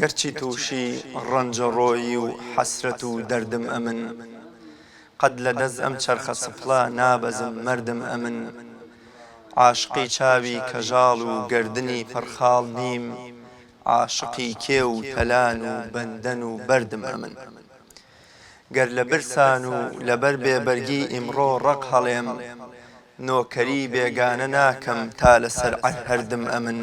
گەرچی تووشی ڕەنجەڕۆیی و حەسرەت و دەردم ئەمن، قەت لە دەست ئەم چەرخە سپڵە نابەزم مەردم ئەمن. عاشقی چاوی کەژاڵ و گەردنی پڕ خاڵ نیم، عاشقی کێو و تەلان و بەندەن و بەردم ئەمن. گەر لە برسان و لەبەر بێ بەرگی ئیمڕۆ ڕەق هەڵێم، نۆکەری بێگانە ناکەم تا لەسەر عەرهەردم ئەمن.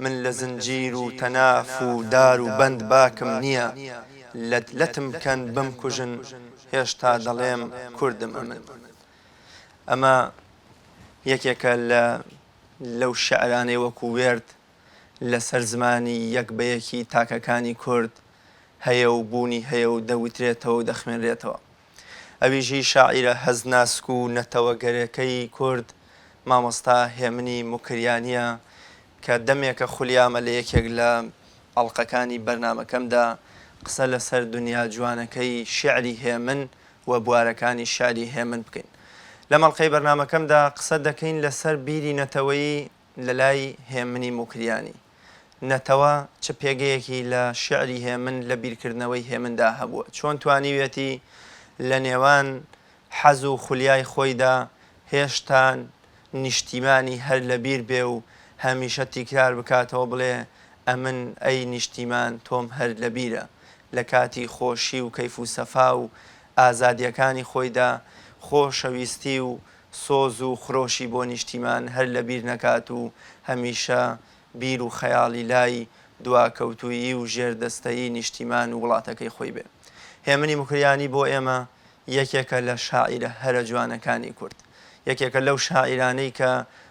من لە زنجیر و تەناف و دار و بەند باکم نییە، لەت لەتم بکەن بمکوژن هێشتا دەڵێم کوردم ئەمن. ئەمە یەکێکە لە لەو شیعرانەی وەکوو وێرد لەسەر زمانی یەک بە یەکی تاکەکانی کورد هەیە و بوونی هەیە و دەوترێتەوە و دەخوێنرێتەوە. ئەویش هی شاعیرە هەست ناسک و نەتەوەگەرەکەی کورد مامۆستا هێمنی موکریانییە کە دەمێکە خولیامە لە یەکێک لە ئەڵقەکانی بەرنامەکەمدا قسە لەسەر دونیا جوانەکەی شیعری هێمن و بوارەکانی شیعری هێمن بکەین. لەم ئەڵقەی بەرنامەکەمدا قسە دەکەین لەسەر بیری نەتەوەیی لە لای هێمنی موکریانی، نەتەوە چ پێگەیەکی لە شیعری هێمن، لە بیرکردنەوەی هێمندا هەبووە؟ چۆن توانیویەتی لە نێوان حەز و خولیای خۆیدا هێشتا نیشتیمانی هەر لە بیر بێ و هەمیشە تیکرار بکاتەوە بڵێ ئەمن ئەی نیشتیمان تۆم هەر لە بیرە لە کاتی خۆشی و کەیف و سەفا و ئازادییەکانی خۆیدا خۆشەویستی و سۆز و خرۆشی بۆ نیشتیمان هەر لە بیر نەکات و هەمیشە بیر و خەیاڵی لای دواکەوتوویی و ژێردەستەیی نیشتیمان و وڵاتەکەی خۆی بێ. هێمنی موکریانی بۆ ئێمە یەکێکە لە شاعیرە هەرە جوانەکانی کورد. یەکێکە لەو شاعیرانەی کە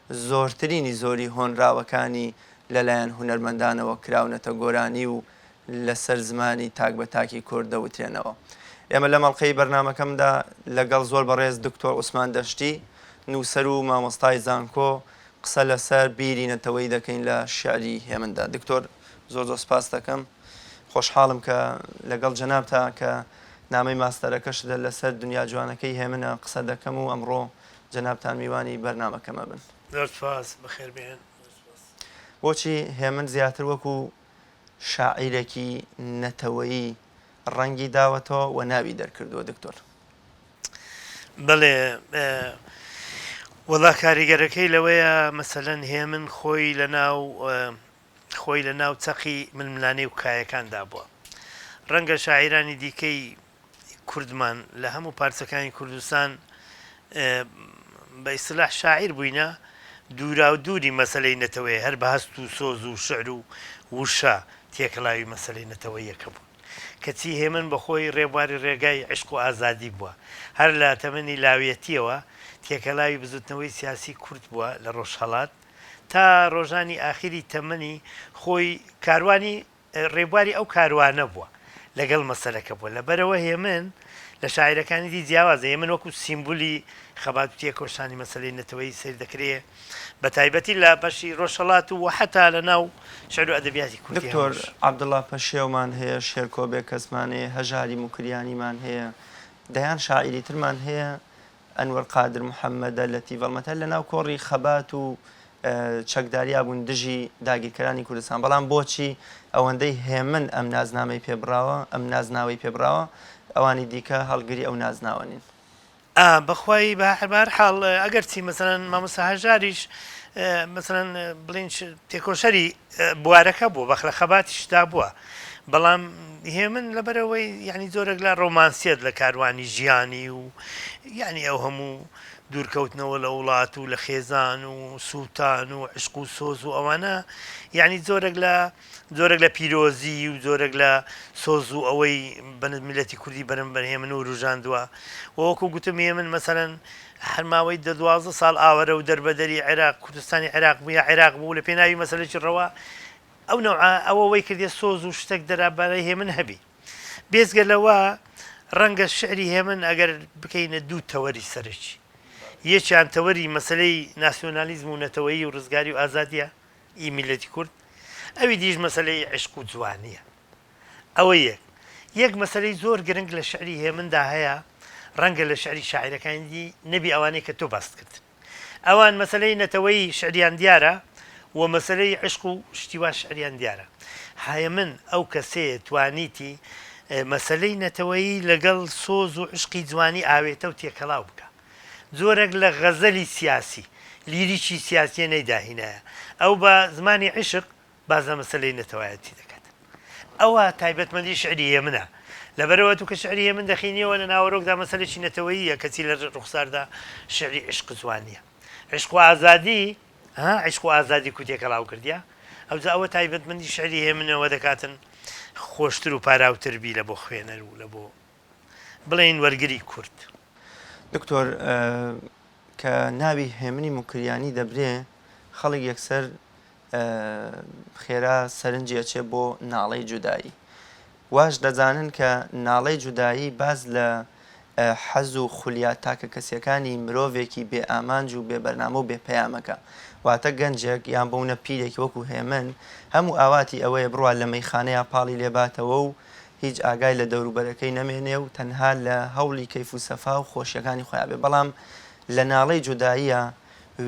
زۆرترینی زۆری هۆنراوەکانی لە لایەن هونەرمەندانەوە کراونەتە گۆرانی و لە سەر زمانی تاک بە تاکی کورد دەوترێنەوە. ئێمە لەم ئەڵقەی بەرنامەکەمدا لە گەڵ زۆر بەڕێز دکتۆر عوسمان دەشتی، نووسەر و مامۆستای زانکۆ قسە لە سەر بیری نەتەوەیی دەکەین لە شیعری هێمندا. دکتۆر زۆر زۆر سپاست دەکەم. خۆشحاڵم کە لە گەڵ جەنابتا کە نامەی ماستەرەکەشت لە سەر دنیا جوانەکەی هێمنە قسە دەکەم و ئەمڕۆ جەنابتان میوانی بەرنامەکەمە بن. زۆر سپاس، بەخێر بێن. بۆچی هێمن زیاتر وەکوو شاعیرێکی نەتەوەیی ڕەنگی داوەتەوە و ناوی دەرکردووە دکتۆر؟ بەڵێ وەڵا کاریگەرەکەی لەوەیە مەسەلەن هێمن خۆی لە ناو خۆی لە ناو چەقی ململانێ و کایەکاندا بووە ڕەنگە شاعیرانی دیکەی کوردمان لە هەموو پارچەکانی کوردستان بە ئیستلاح شاعیر بووینە دووراو دووری مەسەلەی نەتەوەیە هەر بە هەست و سۆز و شعر و وشە تێکەڵاوی مەسەلەی نەتەوەیەکە بوون کەچی هێمن بە خۆی ڕێبواری ڕێگای عیشق و ئازادی بووە هەر لە تەمەنی لاویەتیەوە تێکەڵاوی بزوتنەوەی سیاسی کورد بووە لە ڕۆژهەڵات تا ڕۆژانی ئاخیری تەمەنی خۆی کاروانی ڕێبواری ئەو کاروانە بووە لەگەڵ مەسەلەکە بووە لەبەرئەوە هێمن لە شاعیرەکانی دی جیاوازە هێمن وەکو سیمبولی خەبات و تێکۆشانی مەسەلەی نەتەوەیی سەیر دەکرێ بە تایبەتی لە بەشی ڕۆژهەڵات و حەتا لە ناو شعر و ئەدەبیاتی کوردی دکتۆر هەمووش. عەبدوڵا پەشێومان هەیە، شێرکۆ بێکەسمان هەیە، هەژاری موکریانیمان هەیە، دەیان شاعیری ترمان هەیە ئەنوەر قادر محەمەدە، لەتیف هەڵمەتە لەناو کۆڕی خەبات و چەکداریا بوون دژی داگیرکەرانی کوردستان، بەڵام بۆچی ئەوەندەی هێمن ئەم نازنامەی پێ بڕاوە، ئەم نازناوەی پێ بڕاوە، ئەوانی دیکە هەڵگری ئەو نازناوە نین؟ ئا بەخوای بە هەر حاڵ ئەگەرچی مەسەلەن مامۆستا هەژاریش مەسەلەن بڵێین تێکۆشەری بوارەکە بووە بەخ لە خەباتیشدا بووە بەڵام هێمن لەبەرئەوەی یعنی جۆرێک لە ڕۆمانسیەت لە کاروانی ژیانی و یعنی ئەو هەموو دوورکەوتنەوە لە وڵات و لە خێزان و سووتان و عشق و سۆز و ئەوانە یعنی جۆرێک لە جۆرێک لە پیرۆزی و جۆرێک لە سۆز و ئەوەی بەنز میلەتی کوردی بەرم بەر هێمن وروژاندووە و وەکو گوتم هێمن مەسەلەن هەر ماوەی دە 12 ساڵ ئاوەرە و دەربەدەری عێراق کوردستانی عێراق بوو یا عێراق بوو لە پێناوی مەسەلەکی ڕەوا ئەو نەوعە ئەوە وەی کردیە سۆز و شتەک دەرابارەی هێمن هەبی. بێجگە لەوە ڕەنگە شعری هێمن ئەگەر بکەینە دوو تەوەری سەرەکی یەکیان تەوەری مەسەلەی ناسیۆنالیزم و نەتەوەیی و ڕزگاری و ئازادیە ئی میللەتی کورد ئەوی دیش مەسەلەی عیشق و جوانیە ئەوە یەک یەک مەسەلەی زۆر گرنگ لە شعری هێمندا هەیە ڕەنگە لە شعری شاعیرەکانی دی نەبی ئەوانەی کە تۆ باست کردن ئەوان مەسەلەی نەتەوەیی شعریان دیارە و مەسەلەی عیشق و شتی وا شعریان دیارە. هێمن ئەو کەسەیە توانیتی مەسەلەی نەتەوەیی لەگەڵ سۆز و عشقی جوانی ئاوێتە و تێکەڵاو بکا. جۆرەک لە غەزەلی سیاسی، لیریکی سیاسیە نەیداهینایە. ئەو بە زمانی عیشق باس لە مەسەلەی نەتەوایەتی دەکات. ئەوە تایبەتمەندی شیعری هێمنە. لەبەرئەوە تو کە شیعری هێمن دەخینیەوە لە ناوەرۆکدا مەسەلەکی نەتەوەییە کەچی لە ڕوخساردا شیعری عیشق جوانیە. عیشق و ئازادی، ها عیشق و ئازادی کو تێکەڵاو کردیە. ئەوجا ئەوە تایبەتمەندی شیعری هێمنەوە دەکاتن خۆشتر و پاراوتر بی لە بۆ خوێنەر و لە بۆ بڵێین وەرگری کورد. دکتۆر کە ناوی هێمنی موکریانی دەبرێ خەڵک یەکسەر خێرا سەرنجی ئەچێ بۆ ناڵەی جودایی واش دەزانن کە ناڵەی جودایی باس لە حەز و خولیا تاکەکەسیەکانی مرۆڤێکی بێ ئامانج و بێ بەرنامە و بێ پەیامەکە واتە گەنجێک یان بۆونە پیرێکی وەکو هێمن هەموو ئاواتی ئەوەیە بڕوا لە مەیخانەیا پاڵی لێ باتەوە و هیچ ئاگای لە دەوروبەرەکەی نەمێنێ و تەنها لە هەوڵی کەیف و سەفا و خۆشیەکانی خۆیا بێ بەڵام لە ناڵەی جوداییە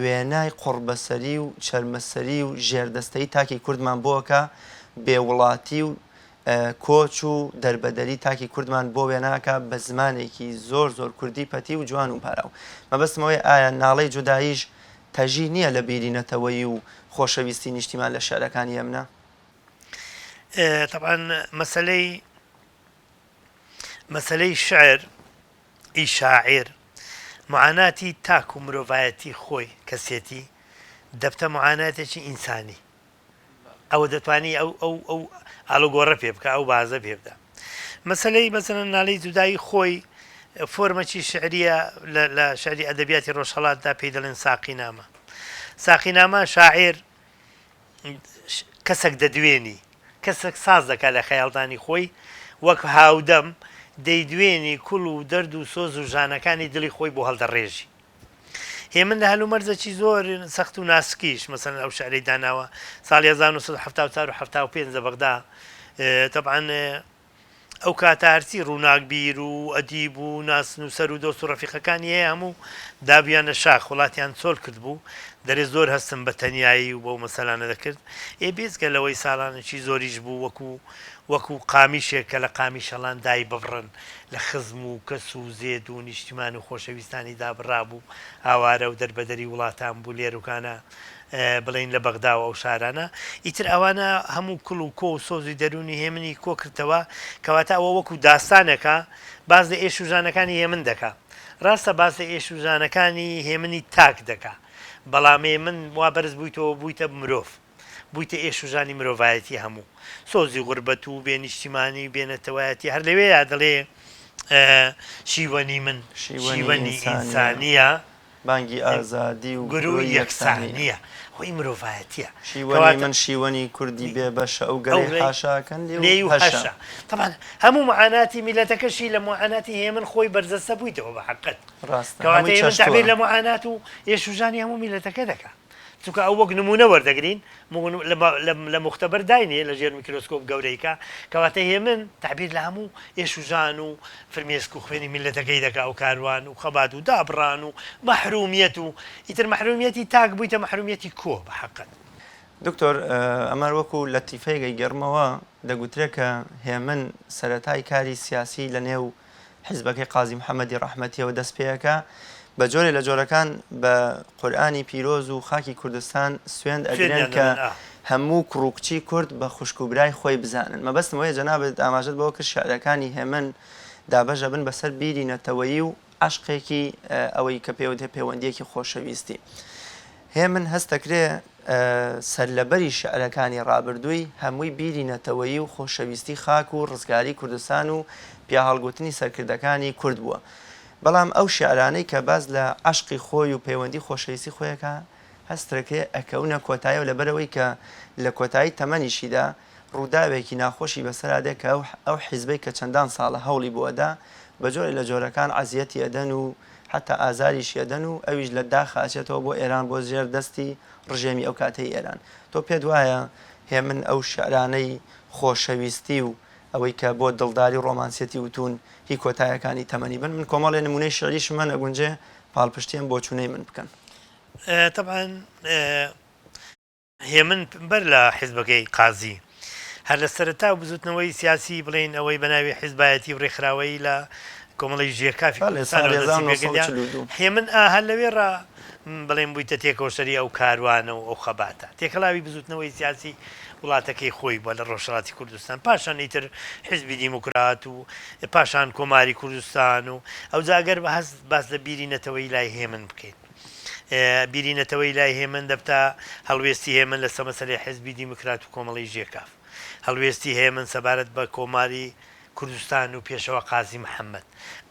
وێنای قوڕبەسەری و چەرمەسەری و ژێردەستەیی تاکی کوردمان بۆ ئەکا، بێ وڵاتی و کۆچ و دەربەدەری تاکی کوردمان بۆ وێنا ئەکا بە زمانێکی زۆر زۆر کوردی پەتی و جوان و پاراو. مەبەستم ئەوەیە ئایا ناڵەی جوداییش تەژی نییە لە بیری نەتەوەیی و خۆشەویستی نیشتیمان لە شیعرەکانی ئەمنە؟ تەبعەن مەسەلەی مەسەلەی شعر ی شاعیر معاناتی تاک و مرۆڤایەتی خۆی کەسێتی دەبتە معاناتێکی ئینسانی ئەوە دەتوانی ئەو ئەو ئەو ئاڵوگۆڕە پێ بکە ئەو بازە پێ بدە مەسلەی مەسەلەن نالی جودایی خۆی فۆرمەکی شعریە لە شعری ئەدەبیاتی ڕۆژهەڵاتدا پێی دەڵێن ساقینامە ساقینامە شاعیر کەسەک دەدوێنی، کەسەک ساز دەکا لە خەیاڵدانی خۆی، وەک هاودەم دەیدوێنی، کوڵ و دەرد و سۆز و ژانەکانی دڵی خۆی بۆ هەڵدەڕێژی. هێمن لە هەلومەرجەکی زۆر سەخت و ناسکیش، مەسەلەن ئەو شعرەی داناوە ساڵی 1974 و 75 لە بەغدا، تەبعەن ئەو کاتە هەرچی ڕووناکبیر و ئەدیب و ناس نووسەر و دۆست و ڕەفیقەکانی هەیە هەموو دابوویانە شاخ، وڵاتیان چۆل کردبوو، دەرێ زۆر هەستم بە تەنیایی و بەو مەسەلانە دەکرد، ئێ بێجگە لەوەی ساڵانێکی زۆریش بوو وەکوو وەکوو قامیشێک کە لە قامیشەڵان دای ببڕن لە خزم و کەس و زێد و نیشتیمان و خۆشەویستانی دابڕابوو، ئاوارە و دەربەدەری وڵاتان بوو لێروکانە بڵێین لە بەغدا و ئەو شارانە، ئیتر ئەوانە هەموو کوڵ و کۆ و سۆزی دەروونی هێمنی کۆ کردتەوە، کەواتە ئەوە وەکوو داستانێکە باس لە ئێش و ژانەکانی هێمن دەکا. ڕاستە باس لە ئێش و ژانەکانی هێمنی تاک دەکا، بەڵام هێمن وا بەرز بوویتەوە بوویتە مرۆڤ، بوویتە ئێش و ژانی مرۆڤایەتی هەموو. سۆزی غوربەت و بێ نیشتیمانی و بێ نەتەوایەتی هەر لەوێیا دەڵێ شیوەنی من شیوەنی ئینسانییە. بانگی ئازادی و گرۆی یەکسانییە. خۆی مرۆڤایەتییە. شیوەنی من شیوەنی کوردی بێ بەشە ئەو گەلەی حاشاکەن لێی و هەشە. تەبعەن هەموو معاناتی میللەتەکەشی لە معاناتی هێمن خۆی بەرجەستە بوویتەوە بە حەقت. ڕاستە کەواتە هەمووی هێمن چەشتووە. تەعبیر لە معانات و ئێش و ژانی هەموو میللەتەکە دەکا. چونکە ئەو وەک نموونە وەردەگرین لە موختەبەر داینێ لە ژێر میکرۆسکۆپ گەورەی کا، کەواتە هێمن تەعبیر لە هەموو ئێش و ژان و فرمێسک و خوێنی میللەتەکەی دەکا و کاروان و خەبات و دابڕان و مەحرومیەت و ئیتر مەحرومیەتی تاک بوویتە مەحرومیەتی کۆ بە حەقت. دکتۆر ئەمە وەکو لەتیفەیەک ئەیگێڕمەوە، دەگوترێ کە هێمن سەرەتای کاری سیاسی لە نێو حیزبەکەی قازی محەمەدی ڕەحمەتیەوە دەست پێ ئەکا، بە جۆرێ لە جۆرەکان بە قورئانی پیرۆز و خاکی کوردستان سوێند ئەدرێن کە هەموو کوڕ و کچی کورد بە خوشک و برای خۆی بزانن. مەبەستم ئەوەیە جەنابت ئاماژەت بەوە کرد شیعرەکانی هێمن دابەش ئەبن بەسەر بیری نەتەوەیی و عەشقێکی ئەوەی کە پێوترێ پێوەندییەکی خۆشەویستی. هێمن هەست دەکرێ سەرلەبەری شیعرەکانی ڕابردووی هەمووی بیری نەتەوەیی و خۆشەویستی خاک و ڕزگاری کوردستان و پیاهەڵگوتنی سەرکردەکانی کورد بووە. بەڵام ئەو شیعرانەی کە باس لە عەشقی خۆی و پەیوەندی خۆشەویستی خۆی ئەکا هەست دەکرێ ئەکەونە کۆتایەوە لەبەرئەوەی کە لە کۆتایی تەمەنیشیدا ڕووداوێکی ناخۆشی بەسەرا دێ کە ئەو حیزبەی کە چەندان ساڵە هەوڵی بۆ ئەدا بە جۆرێ لە جۆرەکان عەزیەتی ئەدەن و حەتا ئازاریشی ئەدەن و ئەویش لە داخا ئەچێتەوە بۆ ئێران بۆ ژێر دەستی ڕژێمی ئەو کاتەی ئێران. تۆ پێت وایە هێمن ئەو شیعرانەی خۆشەویستی و ئەوەی کە بۆ دڵداری و ڕۆمانسیەتی وتوون هی کۆتایەکانی تەمەنی بن؟ من کۆمەڵێ نموونەی شیعریشم هەن ئەگونجێ پاڵپشتی ئەم بۆچوونەی من بکەن. تەبعەن هێمن بەر لە حیزبەکەی قازی. هەر لە سەرەتا و بزوتنەوەی سیاسی بڵێین ئەوەی بە ناوی حیزبایەتی و ڕێکخراوەیی لە کۆمەڵەی ژێکافی بەڵێ ساڵی کوردستانەوە هەزار دەستی و نۆ سەد و پێکردە چل و دوو. هێمن ئا هەر لەوێ ڕا بڵێن بوویتە تێکۆشەری ئەو کاروانە و ئەو خەباتە تێکەڵاوی بزوتنەوەی سیاسی وڵاتەکەی خۆی بووە لە ڕۆژهەڵاتی کوردستان پاشان ئیتر حیزبی دیموکرات و پاشان کۆماری کوردستان و ئەوجا گەر بە هەست باس لە بیری نەتەوەیی لای هێمن بکەین بیری نەتەوەیی لای هێمن دەبتە هەڵوێستی هێمن لەسەر مەسەلەی حیزبی دیموکرات و کۆمەڵەی ژێکاف هەڵوێستی هێمن سەبارەت بە کۆماری کوردستان و پێشەوا قازی محەمەد.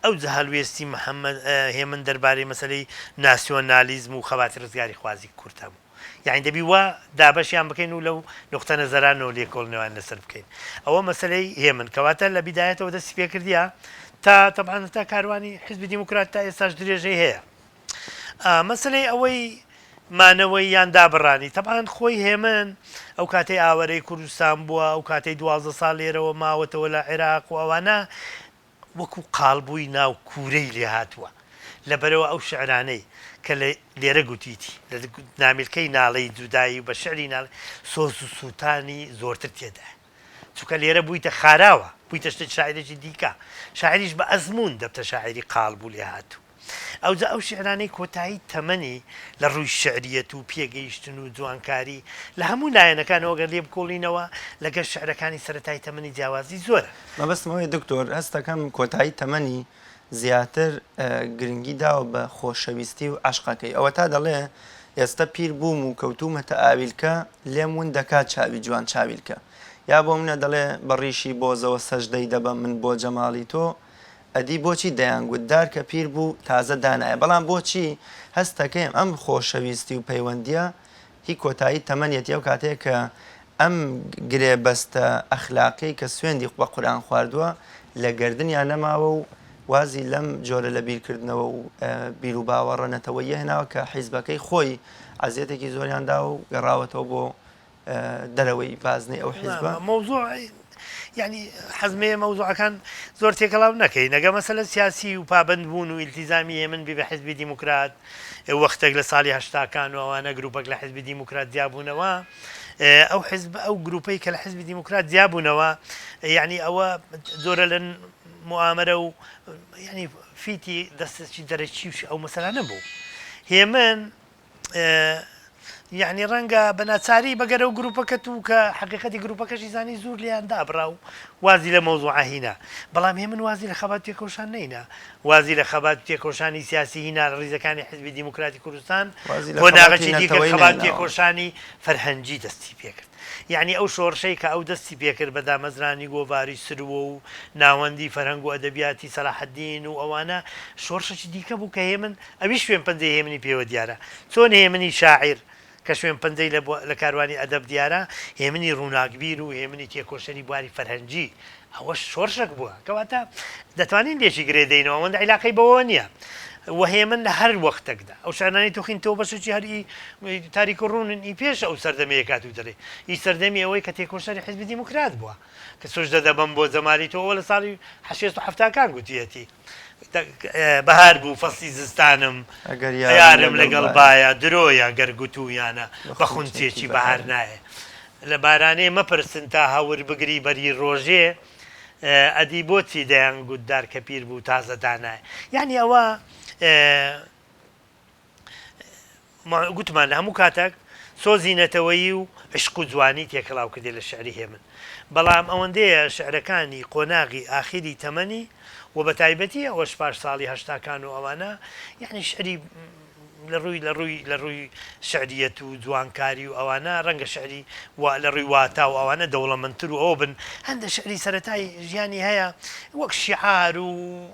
ئەوجا هەلوێستی محەمەد هێمن دەربارەی مەسەلەی ناسیۆنالیزم و خەباتی ڕزگاریخوازی کورد هەبوو. یانی دەبی وا دابەشیان بکەین و لەو نوقتە نەزەرانەوە لێکۆڵینەوەیان لەسەر بکەین. ئەوە مەسەلەی هێمن. کەواتە لە بیدایەتەوە دەستی پێکردیە تا تەبعەن هەتا کاروانی حیزبی دیموکرات تا ئێستاش درێژەی هەیە. مەسەلەی ئەوەی مانەوەی یان دابڕانی تەبعەن خۆی هێمن ئەو کاتەی ئاوەرەی کوردستان بووە ئەو کاتەی 12 ساڵ لێرەوە ماوەتەوە لە عێراق و ئەوانە وەکو قاڵبووی ناو کوورەی لێ هاتووە لەبەرەوە ئەو شعرانەی کە لە لێرە گوتیتی لە نامیلکەی ناڵەی جودایی و بە شعری ناڵ سۆز و سووتانی زۆرتر تێدایە چونکە لێرە بوویتە خاراوە بوویتە شتێک شاعرێکی دیکە شاعریش بە ئەزموون دەبتە شاعری قاڵبوو لێهاتوو ئەوجا ئەو شیعرانەی کۆتایی تەمەنی لە ڕووی شیعریەت و پێگەیشتن و جوانکاری لە هەموو لایەنەکانەوە گەر لێ بکۆڵینەوە لەگەل شیعرەکانی سەرەتای تەمەنی جیاوازی زۆرە. مەبەستم ئەوەیە دکتۆر هەستەکەم کۆتایی تەمەنی زیاتر گرنگی داوە بە خۆشەویستی و عەشقەکەی ئەوەتا دەڵێ ئێستە پیر بووم و کەوتوومەتە ئاویلکە لێم ون دەکات چاوی جوان چاویلکە یا بۆ منە دەڵێ بە ڕیشی بۆزەوە سەجدەی دەبەم من بۆ جەماڵی تۆ ئەدی بۆچی دەیانگوت دار کە پیر بوو تازە دانایە بەڵام بۆچی هەست دەکەیم ئەم خۆشەویستی و پەیوەندیە هی کۆتایی تەمەنیەتی ئەو کاتەیە کە ئەم گرێ بەستە ئەخلاقیەی کە سوێندی بە قورئان خواردووە لە گەردنیا نەماوە و وازی لەم جۆرە لە بیرکردنەوە و بیروباوەڕە نەتەوەییە هێناوە کە حیزبەکەی خۆی عەزیەتێکی زۆریان داوە و گەڕاوەتەوە بۆ دەرەوەی بازنەی ئەو حیزبە. مەوزوع یانی حەزم هەیە مەوزوعەکان زۆر تێکەڵاو نەکەین ئەگە مەسەلە سیاسی و پابەند بوون و ئیلتیزامی هێمن بی بە حیزبی دیموکرات وەختێک لە ساڵی هەشتاکان و ئەوانە گروپەک لە حیزبی دیموکرات جیابوونەوە ئەو حیزب ئەو گروپەی کە لە حیزبی دیموکرات جیابوونەوە یعنی ئەوە زۆرە لە موئامەرە و یعنی فیتی دەستێکی دەرەکی و ئەو مەسەلانە بوو هێمن یەعنی ڕەنگە بە ناچاری بەگەرەو گروپەکەت و کە حەقیقەتی گروپەکەشی زانی زور لێیان دابڕا و وازی لە مەوزوعە هینا بەڵام هێمن وازی لە خەبات و تێکۆشان نەینا وازی لە خەبات و تێکۆشانی سیاسی هینا لە ڕیزەکانی حزبی دیموکراتی کوردستان وازی لە خەباتی قۆناغەکی دیکە نەتەوەیی خەبات و نەهێناوە. تێکۆشانی فەرهەنگی دەستی پێکرد یەعنی ئەو شۆڕشەی کە ئەو دەستی پێکرد بە دامەزرانی گۆڤاری سروە و ناوەندی فەرهەنگ و ئەدەبیاتی سەلاحەدین و ئەوانە شۆڕشێکی دیکە بوو کە هێمن ئەویش شوێن پەنجەی هێمنی پێوە دیارە. چۆن هێمنی شاعیر کە شوێن پەنجەی لە لە کاروانی ئەدەب دیارە، هێمنی ڕووناکبیر و هێمنی تێکۆشەری بواری فەرهەنگی، ئەوەش شۆرشەک بووە. کەواتە دەتوانین لێکی گرێ دەینەوە، ئەوەندە عیلاقەی بەوەوە نییە. و هێمن لە هەر وەختەکدا، ئەو شعرانەی تۆ خینتەوە بەشێکی هەر ئی تاریک و ڕوونن، ئی پێش ئەو سەردەمەیە کە هاتوویتە ڕێ، ئی سەردەمی ئەوەی کە تێکۆشەری حیزبی دیموکرات بووە، کە سوجدە دەبەم بۆ جەمالی تۆ، ئەوە لە ساڵی شێست و حەفتاکان گوتویەتی. بەهار بوو فەسلی زستانم ئەگەر یارم لەگەڵ بایە درۆیە گەر گوتوویانە بە خونچێکی بەهار نایە لە بارانێ مەپرسن تا هەور بگری بەری ڕۆژێ ئەدی بۆچی دەیان گوت دار کە پیر بوو تازە دانایە یانی ئەوە گوتمان لە هەموو کاتەک سۆزی نەتەوەیی و عیشق و جوانی تێکەڵاو کردێ لە شیعری هێمن، بەڵام ئەوەندەیە شیعرەکانی قۆناغی ئاخیری تەمەنی و بە تایبەتی ئەوەش پاش ساڵی هەشتاکان و ئەوانە یانی شیعری لە ڕووی لە ڕووی لە ڕووی شیعریەت و جوانکاری و ئەوانە ڕەنگە شیعری وا لە ڕووی واتا و ئەوانە دەوڵەمەندتر و ئەوە بن هەندە شیعری سەرەتای ژیانی هەیە وەک شیعار و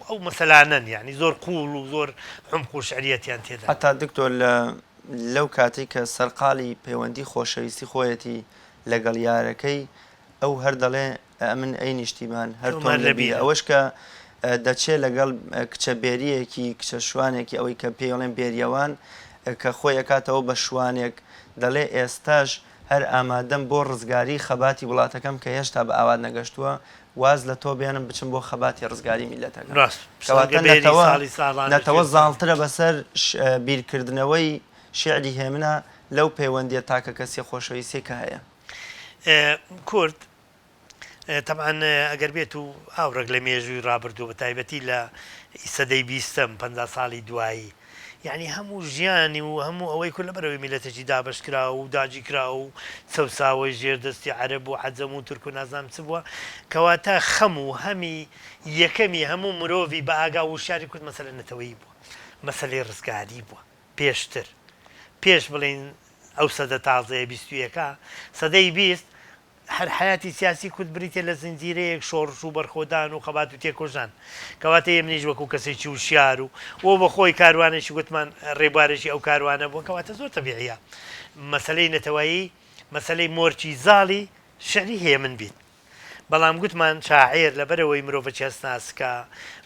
ئەو مەسەلانەن یانی زۆر قووڵ و زۆر عومق و شعریەتیان تێدا نیە. هەتا دکتۆر لە لەو کاتەی کە سەرقاڵی پەیوەندی خۆشەویستی خۆیەتی لەگەڵ یارەکەی ئەو هەر دەڵێ ئەمن ئەی نیشتیمان هەر تۆم لە بیرە ئەوەش کە دەچێ لەگەڵ کچە بێریەکی کچە شوانێکی ئەوەی کە پێی ئەڵێن بێریەوان کە خۆی ئەکاتەوە بە شوانێک دەڵێ ئێستاش هەر ئامادەم بۆ ڕزگاری خەباتی وڵاتەکەم کە هێشتا بە ئاوات نەگەشتووە واز لە تۆ بێنم بچم بۆ خەباتی ڕزگاری میللەتەکەم. ڕاست کەواتە سەنگە بێری نەتەوە ساڵی ساڵان لە نەتەوە ژێر زاڵترە بەسەر ش بیرکردنەوەی شیعری هێمنا لەو پەیوەندییە تاکەکەسییە خۆشەویستیەی کە هەیە. کورد. تەبعەن ئەگەر بێت و ئاوڕێک لە مێژووی ڕابردوو بە تایبەتی لە سەدەی بیستەم 50 ساڵی دوایی یعنی هەموو ژیانی و هەموو ئەوەی کورد لەبەرئەوەی میللەتێکی دابەشکراو و داگیرکراو و چەوساوەی ژێر دەستی عەرەب و عەجەم و تورک و نازانم چ بووە کەواتە خەم و هەمی یەکەمی هەموو مرۆڤی بە ئاگا و وشیاری کورد مەسەلە نەتەوەیی بووە مەسەلەی ڕزگاری بووە پێشتر پێش بڵێین ئەو سەدە تازەیە 21ە سەدەی 20 هەر حەیاتی سیاسی کورد بریتیە لە زنجیرەیەک شۆڕش و بەرخۆدان و خەبات و تێکۆشان. کەواتە ئێمنیش وەکوو کەسێکی وشیار و و بە خۆی کاروانێکی گوتمان ڕێبوارێکی ئەو کاروانە بووە کەواتە زۆر تەبیعیە مەسەلەی نەتەوەیی مەسەلەی مۆرکی زاڵی شعری هێمن بیت. بەڵام گوتمان شاعێر لەبەرئەوەی مرۆڤەکی هەست ناسکە،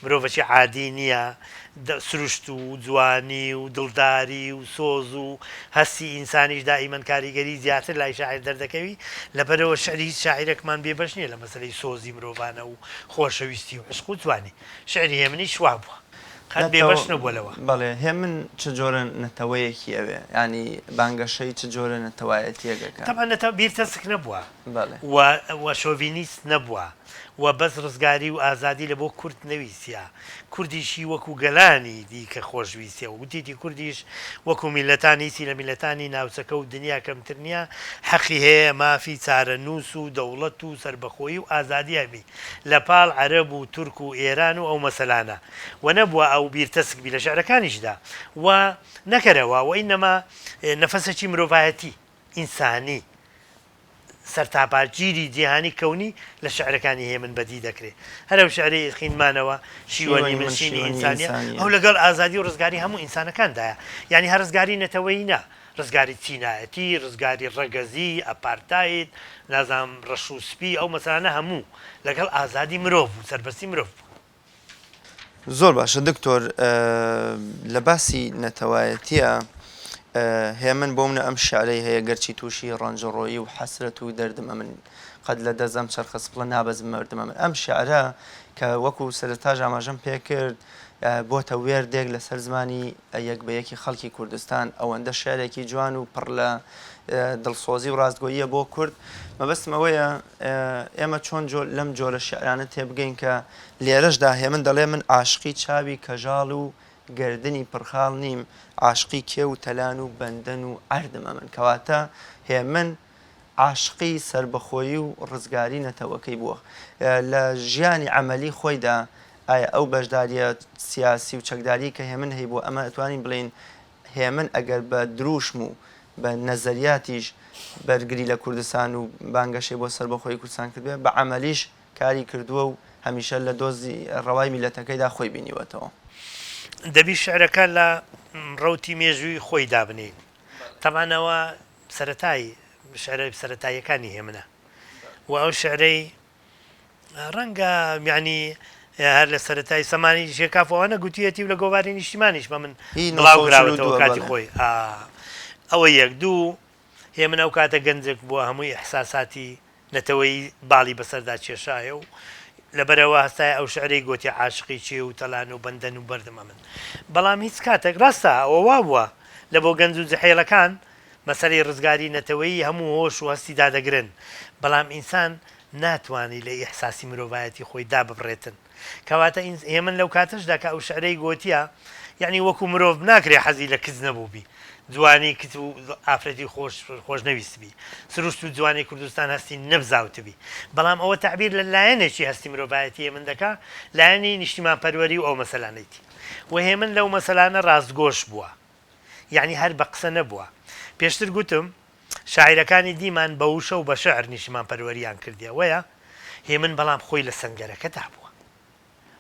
مرۆڤەکی عادی نییە، سروشت و جوانی و دڵداری و سۆز و هەستی ئینسانیش دائیمەن کاریگەری زیاتر لای شاعیر دەردەکەوی، لەبەرئەوە شعری هیچ شاعیرەکمان بێ بەش نییە لە مەسەلەی سۆزی مرۆڤانە و خۆشەویستی و عەشق و جوانی. شعری هێمنیش وا بووە. قەت بێ نەتەوە بەش نەبووە لەوە. بەڵێ هێمن چ جۆرە نەتەوەیەکی ئەوێ؟ یانی بانگەشەی چ جۆرە نەتەوایەتییەک ئەکا؟ تەبعەن نەتەوە بیرتەسک نەبووە. بەڵێ. و و شۆڤینیست نەبووە و بەس ڕزگاری و ئازادی لە بۆ کورد نەویستیە، کوردیشی وەکوو گەلانی دیکە خۆش ویستیە و گوتیتی کوردیش وەکوو میللەتان هیچی لە میللەتانی ناوچەکە و دنیا کەمتر نیە، حەقی هەیە مافی چارەنووس و دەوڵەت و سەربەخۆیی و ئازادی هەبی لە پاڵ عەرەب و تورک و ئێران و ئەو مەسەلانە و نەبووە ئەو بیرتەسک بی لە شعرەکانیشدا و نەکەرەوە و ئینەما نەفەسێکی مرۆڤایەتی ئینسانی سەرتاپاگیری جیهانی کەونی لە شعرەکانی هێمن بەدی دەکرێ. هەر ئەو شعرەی خینمانەوە، شیوەنی من شینی ئینسانیە، ئەو لەگەڵ ئازادی و ڕزگاری هەموو ئینسانەکاندایە. یانی هەر ڕزگاری نەتەوەیی نا، ڕزگاری چینایەتی، ڕزگاری ڕەگەزی، ئەپارتاید، نازانم ڕەش و سپی، ئەو مەسەلانە هەموو لەگەڵ ئازادی مرۆڤ و سەربەستی مرۆڤ بوو. زۆر باشە دکتۆر لە باسی نەتەوایەتیە هێمن بۆ منە ئەم شعرەی هەیە گەرچی تووشی ڕەنجەڕۆیی و حەسرەت و دەردم ئەمن قەت لە دەست ئەم چەرخە سپڵە نابەزم مردم ئەمن ئەم شعرە کە وەکو سەرەتاش ئاماژەم پێکرد بۆتە وێردێک لەسەر زمانی یەک بە یەکی خەڵکی کوردستان ئەوەندە شعرێکی جوان و پڕ لە دڵسۆزی و ڕاستگۆییە بۆ کورد مەبەستم ئەوەیە ئێمە چۆن لەم جۆرە شیعرانە تێبگەین کە لێرەشدا هێمن دەڵێ من عاشقی چاوی کەژاڵ و گەردنی پڕخاڵ نیم، عاشقی کێو و تەلان و بەندەن و عەردم ئەمن. کەواتە هێمن عاشقی سەربەخۆیی و ڕزگاری نەتەوەکەی بووە. لە ژیانی عەمەلی خۆیدا ئایا ئەو بەشدارییە سیاسی و چەکدارییەی کە هێمن هەیبووە ئەمە ئەتوانین بڵێین هێمن ئەگەر بە درووشم و بە نەزەریاتیش بەرگری لە کوردستان و بانگەشەی بۆ سەربەخۆیی کوردستان کردبێ، بە عەمەلیش کاری کردووە و هەمیشە لە دۆزی ڕەوای میللەتەکەیدا خۆی بینیوەتەوە. دەبی شیعرەکە لە ڕەوتی مێژووی خۆی دابنێین. تەبعەن ئەوە سەرەتای شیعرە سەرەتاییەکانی هێمنە و ئەو شیعرەی ڕەنگە یانی هەر لە سەرەتای سەمانی ژێکاف ئەوانە گوتویەتی و لە گۆڤاری نیشتیمانیش بە من بڵاو کراوەتەوە کاتی خۆی ئەوە یەک دوو هێمن ئەو کاتە گەنجێک بووە هەمووی ئیحساساتی نەتەوەیی باڵی بەسەردا کێشایە و لەبەرەوە هەستای ئەو شعرەی گۆتی عاشقی چێ و تەلان و بەندەن و بەردم ئەمن بەڵام هیچ کاتێک ڕاستە ئەوە وابووە لە بۆ گەنج و جحێڵەکان مەسەلەی ڕزگاری نەتەوەیی هەموو هۆش و هەستی دادەگرن، بەڵام ئینسان ناتوانی لە ئیحساسی مرۆڤایەتی خۆی داببڕێتن. کەواتە هێمن لەو کاتەشدا کە ئەو شعرەی گۆتیە، یەعنی وەکوو مرۆڤ ناکرێ حەزی لە کچ نەبووبی، جوانی کچ و ئافرەتی خۆش خۆش نەویستبی، سروشت و جوانی کوردستان هەستی نەبزاوتبی. بەڵام ئەوە تەعبیر لە لایەنێکی هەستی مرۆڤایەتی هێمن دەکا، لایەنی نیشتیمانپەروەری و ئەو مەسەلانەیتی. و هێمن لەو مەسەلانە ڕاستگۆش بووە. یەعنی هەر بە قسە نەبووە. پێشتر گوتم شاعیرەکانی دیمان بە وشە و بە شعر نیشتیمانپەروەرییان کردیە وەیە هێمن بەڵام خۆی لە سەنگەرەکەدا بووە.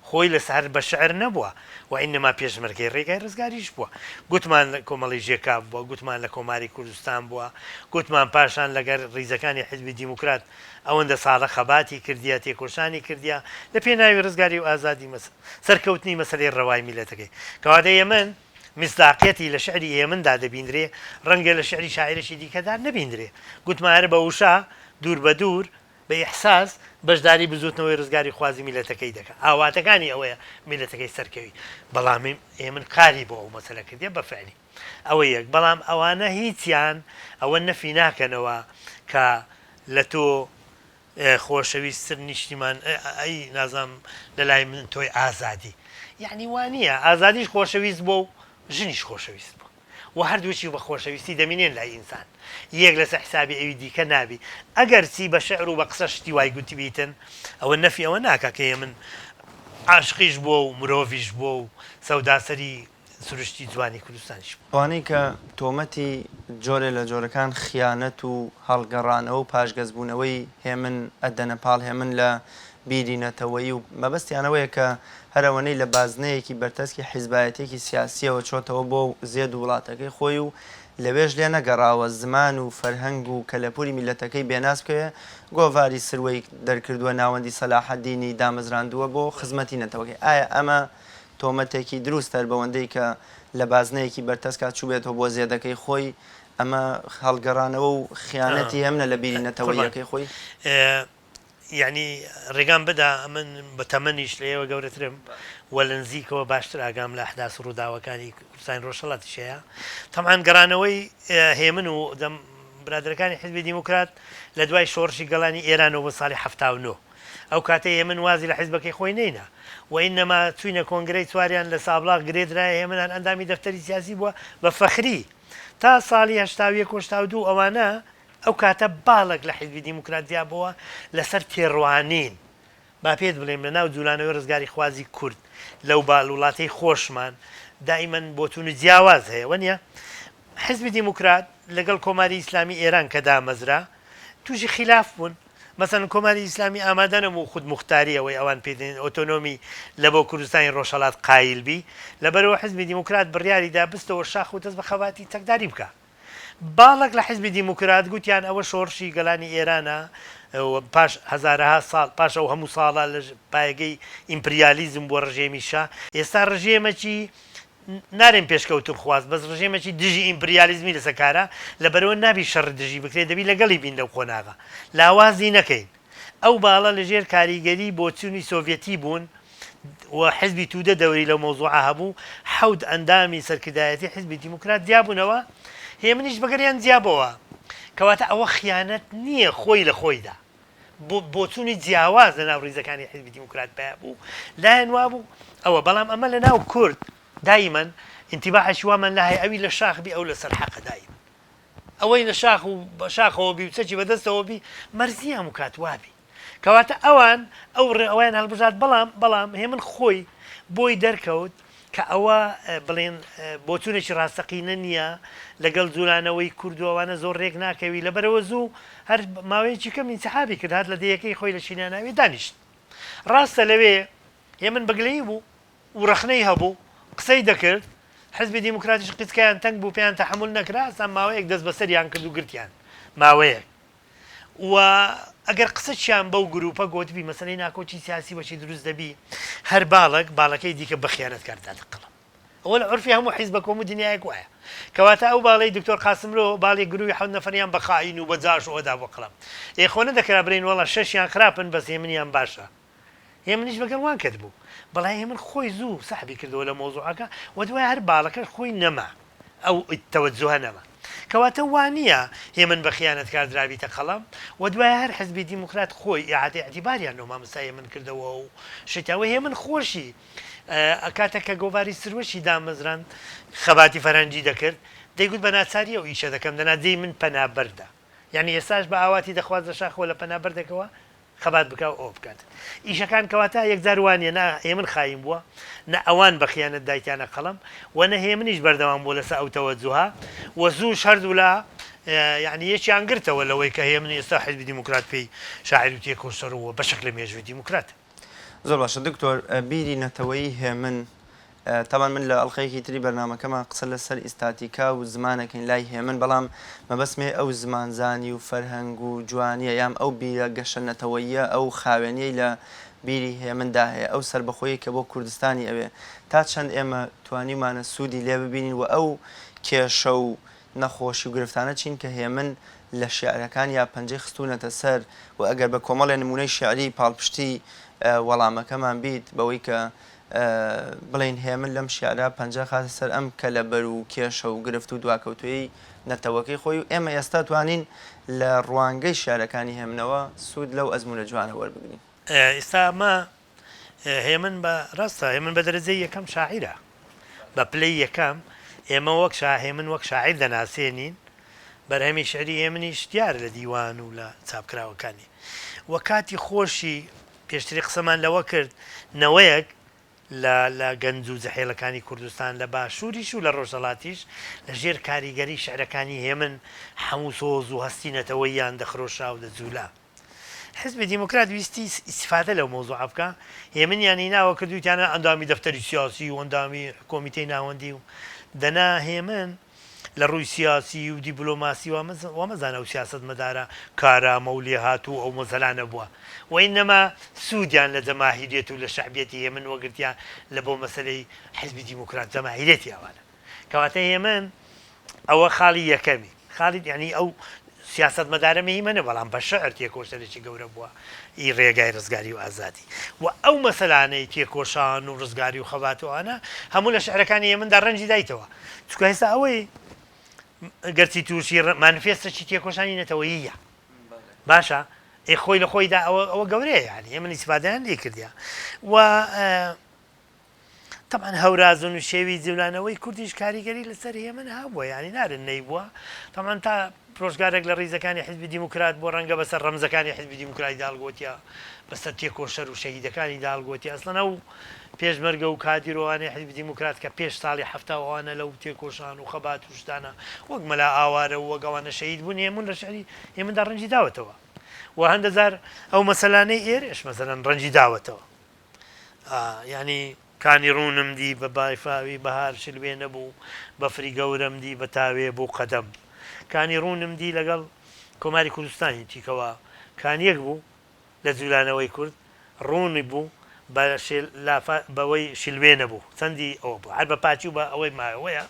خۆی لە هەر بە شعر نەبووە و ئینەما پێشمەرگەی ڕێگای ڕزگاریش بووە. گوتمان لە کۆمەڵەی ژێکاف بووە، گوتمان لە کۆماری کوردستان بووە، گوتمان پاشان لەگەر ڕیزەکانی حیزبی دیموکرات ئەوەندە ساڵە خەباتی کردیە، تێکۆشانی کردیە لە پێناوی ڕزگاری و ئازادی سەرکەوتنی مەسەلەی ڕەوای میللەتەکەی. کەواتە هێمن میسداقیەتی لە شیعری هێمندا دەبیندرێ، ڕەنگە لە شیعری شاعیرێکی دیکەدا نەبیندرێ. گوتمان هەر بە وشە، دوور بە دوور، بە ئیحساس، بەشداری بزووتنەوەی ڕزگاریخوازی میللەتەکەی دەکا. ئاواتەکانی ئەوەیە میللەتەکەی سەرکەوی. بەڵام هێمن کاری بۆ ئەو مەسەلە کردیە بە فعلی. ئەوە یەک. بەڵام ئەوانە هیچیان ئەوە نەفی ناکەنەوە کە لە تۆ. خۆشەویستتر نیشتیمان ئەی نازانم لەلای من تۆی ئازادی یەعنی وانیە ئازادیش خۆشەویست بووە و ژنیش خۆشەویست بووە و هەردووکی بە خۆشەویستی دەمینێن لای ئینسان یەک لەسەر حسابی ئەوی دیکە نابی ئەگەرچی بە شعر و بە قسە شتی وای گوتبیتن ئەوە نەفی ئەوە ناکا کە هێمن عاشقیش بووە و مرۆڤیش بووە و سەوداسەری سروشتی جوانی کوردستانیش بووە. ئەوانەی کە تۆمەتی جۆرێ لە جۆرەکان خیانەت و هەڵگەڕانەوە و پاشگەزبوونەوەی هێمن ئەدەنە پاڵ هێمن لە بیری نەتەوەیی و مەبەستیان ئەوەیە کە هەر ئەوەنەی لە بازنەیەکی بەرتەسکی حیزبایەتیەکی سیاسیەوە چۆتەوە بۆ زێد و وڵاتەکەی خۆی و لەوێش لێ نەگەڕاوە زمان و فەرهەنگ و کەلەپوری میللەتەکەی بێناس بکەوێ، گۆڤاری سروەی دەرکردووە، ناوەندی سەلاحەدینی دامەزراندووە بۆ خزمەتی نەتەوەکەی. ئایا ئەمە تۆمەتێکی دروستە هەر بەوەندەی کە لە بازنەیەکی بەرتەسکا چووبێتەوە بۆ زێدەکەی خۆی، ئەمە هەڵگەڕانەوە و خیانەتی هێمنە لە بیری نەتەوەییەکەی خۆی؟ یەعنی ڕێگام بدە ئەمن بە تەمەنیش لە ئێوە گەورەترم و لە نزیکەوە باشتر ئاگام لە ئەحداس و ڕووداوەکانی کوردستانی ڕۆژهەڵاتیش هەیە. تەبعەن گەڕانەوەی هێمن و دەم برادەرەکانی حیزبی دیموکرات لە دوای شۆڕشی گەڵانی ئێرانەوە بۆ ساڵی 79 ئەو کاتەی هێمن وازی لە حیزبەکەی خۆی نەینا و ئینەما چووینە کۆنگرەی چواریان لە سابڵاغ گرێ درایە هێمن هەر ئەندامی دەفتەری سیاسی بووە بە فەخری تا ساڵی 81 و 82 ئەوانە ئەو کاتە باڵێک لە حیزبی دیموکرات جیابۆوە لەسەر تێڕوانین، با پێت بڵێم لە ناو جولانەوەی ڕزگاریخوازی کورد لەو بال وڵاتەی خۆشمان دائیمەن بۆچوونی جیاواز هەیە وەنیە؟ حیزبی دیموکرات لەگەڵ کۆماری ئیسلامی ئێران کە دامەزرا تووشی خیلاف بوون، مەسەلەن کۆماری ئیسلامی ئامادە نەبوو خودموختاری ئەوەی ئەوان پێی دەنێن ئۆتۆنۆمی لە بۆ کوردستانی ڕۆژهەڵات قایل بی، لەبەرئەوە حیزبی دیموکرات بڕیاری دا بستەوە شاخ و دەست بە خەباتی چەکداری بکا. باڵێک لە حیزبی دیموکرات گوتیان ئەوە شۆڕشی گەلانی ئێرانە و پاش هەزارەها ساڵ، پاش ئەو هەموو ساڵە لە پایەگەی ئیمپریالیزم بووە ڕژێمی شا، ئێستا ڕژێمەکی نارێم پێشکەوتنخواز، بەس ڕژێمەکی دژی ئیمپریالیزمی لەسەر کارە، لەبەرئەوە نابی شەڕ دژی بکرێت، دەبی لەگەڵی بین لەو قۆناغە، لاوازی نەکەین. ئەو باڵە لە ژێر کاریگەری بۆچوونی سۆڤیەتی بوون و حزبی تودە دەوری لەو مەوزوعە هەبوو، حەوت ئەندامی سەرکردایەتی حزبی دیموکرات جیابوونەوە، هێمنیش بەگەریان جیابۆوە. کەواتە ئەوە خیانەت نییە خۆی لە خۆیدا. بۆچوونی جیاواز لە ناو ریزەکانی حزبی دیموکرات پەیا بوو، لایان وابوو ئەوە، بەڵام ئەمە لە ناو کورد دایمەن ئینتیباعێکی وامان لا هەیە ئەوی لە شاخ بی ئەو لەسەر حەقە دایمەن. ئەوەی لە شاخ و بە شاخەوە بی و چەکی بە دەستەوە بی مەرج نییە هەموو کات وا بی. کەواتە ئەوان ئەو ڕێ ئەویان هەڵبژارد بەڵام بەڵام هێمن خۆی بۆی دەرکەوت کە ئەوە بڵێن بۆچوونێکی ڕاستەقینە نییە لەگەڵ جوولانەوەی کورد و ئەوانە زۆر ڕێک ناکەوی لەبەرەوە زوو هەر ماوەیەکی کەم ئینسحابی کرد هات لە دێیەکەی خۆی لە شیناناوێ دانیشت ڕاستە لەوێ هێمن بەگلەیی بوو و ڕەخنەی هەبوو، قسەی دەکرد، حزبی دیموکراتیش قیچکەیان تەنگ بوو پێیان تەحەمول نەکرا، ئەستا ماوەیەک دەستبەسەریان کرد و گرتیان ماوەیەک و ئەگەر قسەچیان بەو گروپە گۆتبی مەسەلەی ناکۆکی سیاسی وەچی دروست دەبی هەر باڵەک باڵەکەی دیکە بە خیانەتکار دادە قەڵەم. ئەوە لە عورفی هەموو حیزبەک و هەموو دنیایەک وایە. کەواتە ئەو باڵەی دکتۆر قاسملۆ باڵی گرووی حەوت نەفەریان بە خائین و بە جاش و ئەوە دابووە قەڵەم. ئێ خۆ نەدەکرا بلێین وەڵا شەشیان خراپن بەس هێمنیان باشە. هێمنیش لەگەڵ وان کەت بوو. بەڵام هێمن خۆی زوو سەحبی کردەوە لە مەوزوعەکە و دوای هەر باڵەکەش خۆی نەما. ئەو تەوەجوهە نەما. کەواتە وا نییە هێمن بە خیانەتکار درابیتە قەڵەم و دوای هەر حزبی دیموکرات خۆی ئیعادە ئیعتیباریان لۆ مامۆستا هێمن کردەوە و شتە و هێمن خۆشی کاتێک کە گۆڤاری سروەشی دامەزراند خەباتی فەرهەنگی دەکرد دەیگوت بە ناچاری ئەو ئیشە دەکەم دەنا جێی من پەنابەردە یانی ئێستاش بە ئاواتی دەخواست لە شاخەوە لە پەنابەردێکەوە خەبات بکا و ئەوە بکات ئیشەکان کەواتە یەکجار وانیە نا هێمن خاین بووە نە ئەوان بە خیانەت دایتیانە قەڵەم و نە هێمنیش بەردەوام بووە لەسە ئەو تەوەجوهە و زووش هەردوولا یعنی یەکیان گرتەوە لەوەی کە هێمن ئێستا حزبی دیموکرات پێی شاعیر و تێکۆشەر و بەشێک لە مێژووی دیموکراتە. زۆر باشە دکتۆر بیری نەتەوەیی هێمن تەبعەن من لە ئەڵقەیەکی تری بەرنامەکەمان قسە لە سەر ئیستاتیکا و زمان ئەکەین لای هێمن بەڵام مەبەستم هەیە ئەو زمانزانی و فەرهەنگ و جوانیە یام ئەو بیرە گەشە نەتەوەییە ئەو خاوێنیەی لە بیری هێمن دا هەیە ئەو سەربەخۆیەی کە بۆ کوردستانی ئەوێ تا چەند ئێمە توانیومانە سوودی لێ ببینین و ئەو کێشە و نەخۆشی و گرفتانە چین کە هێمن لە شیعرەکانیا پەنجەی خستوونەتە سەر و ئەگەر بە کۆمەڵێ نموونەی شیعری پاڵپشتی وەڵامەکەمان بیت بەوەی کە. بڵێین هێمن لەم شیعرە پەنجە خاتە سەر ئەم کەلەبەر و کێشە و گرفت و دواکەوتوویی نەتەوەکەی خۆی و ئێمە ئێستا توانین لە ڕوانگەی شیعرەکانی هێمنەوە سوود لەو ئەزموونە جوانە وەربگرین. ئێستا ئەمە هێمن بە ڕاستە هێمن بە دەرەجەی یەکەم شاعیرە بە پلەی یەکەم ئێمە وەک شا هێمن وەک شاعیر دەناسێنین بەرهەمی شعری هێمنیش دیارە لە دیوان و لە چاپکراوەکانی و کاتی خۆشی پێشتری قسەمان لەوە کرد نەوەیەک لە لە گەنج و جحێلەکانی کوردستان لە باشووریش و لە ڕۆژهەڵاتیش لە ژێر کاریگەری شعرەکانی هێمن حەموو سۆز و هەستی نەتەوەییان دەخرۆشا و دەجوولا. حیزبی دیموکرات ویستی ئیستیفادە لەو مەوزوعە بکا، هێمنیان هیناوە کردوویتانە ئەندامی دەفتەری سیاسی و ئەندامی کۆمیتەی ناوەندی و دەنا هێمن لە ڕووی سیاسی و دیبلۆماسی وامەزانە ئەو سیاسەتمەدارە کارامە و لێهاتوو و ئەو مەسەلانە بووە وئینەما سوودیان لە جەماهیریەت و لە شەعبیەتی هێمن وەگرتیە لە بۆ مەسەلەی حیزبی دیموکرات جەماهیریەتی ئەوانە کەواتە هێمن ئەوە خاڵی یەکەمی خاڵی یانی ئەو سیاسەتمەدارە مهیمە نە بەڵام بە شعر تێکۆشەرێکی گەورە بووە ئی ڕێگای ڕزگاری و ئازادی و ئەو مەسەلانەی تێکۆشان و ڕزگاری و خەبات و ئەوانە هەموو لە شعرەکانی هێمندا ڕەنگی دایتەوە چونکە ئێستا ئەوەی گەرچی تووشی مانیفێستێکی تێکۆشانی نەتەوەییە باشە ئێ خۆی لە خۆیدا ئەوە ئەوە گەورەیە یانی هێمن ئیسفادەیان لێ کردیا و تەبعەن هەوراز و نشێوی جولانەوەی کوردیش کاریگەری لەسەر هێمن هەبووە یانی نارن نەیبووە تەبعەن تا ڕۆژگارێک لە ڕیزەکانی حیزبی دیموکرات بووە ڕەنگە بەسەر ڕەمزەکانی حیزبی دیموکراتی داڵگۆتیە بەسەر تێکۆشەر و شەهیدەکانی داڵگۆتیە ئەسڵەن ئەو پێشمەرگە و کادیرۆوانەی حیزبی دیموکرات کە پێش ساڵی 70 ئەوانە لەو تێکۆشان و خەبات و شتانە وەک مەلا ئاوارە و وەک ئەوانە شەهید بوون هێمن لە شعری هێمندا ڕەنگی داوەتەوە و هەندە جار ئەو مەسەلانەی ئێرەش مەسەلەن ڕەنگی داوەتەوە یانی کانی ڕوونم دی بە بایفاوی بەهار شلوێ نەبوو بەفری گەورەم دی بە تاوێ بوو قەدەم کانی ڕوونم دی لەگەڵ کۆماری کوردستانی تیکەوە کانیەک بوو لە جولانەوەی کورد ڕوونی بوو بە لافا بەوەی شلوێ نەبوو چەندی ئەوە بوو هەر بە پاکی و بە ئەوەی مایەوەیە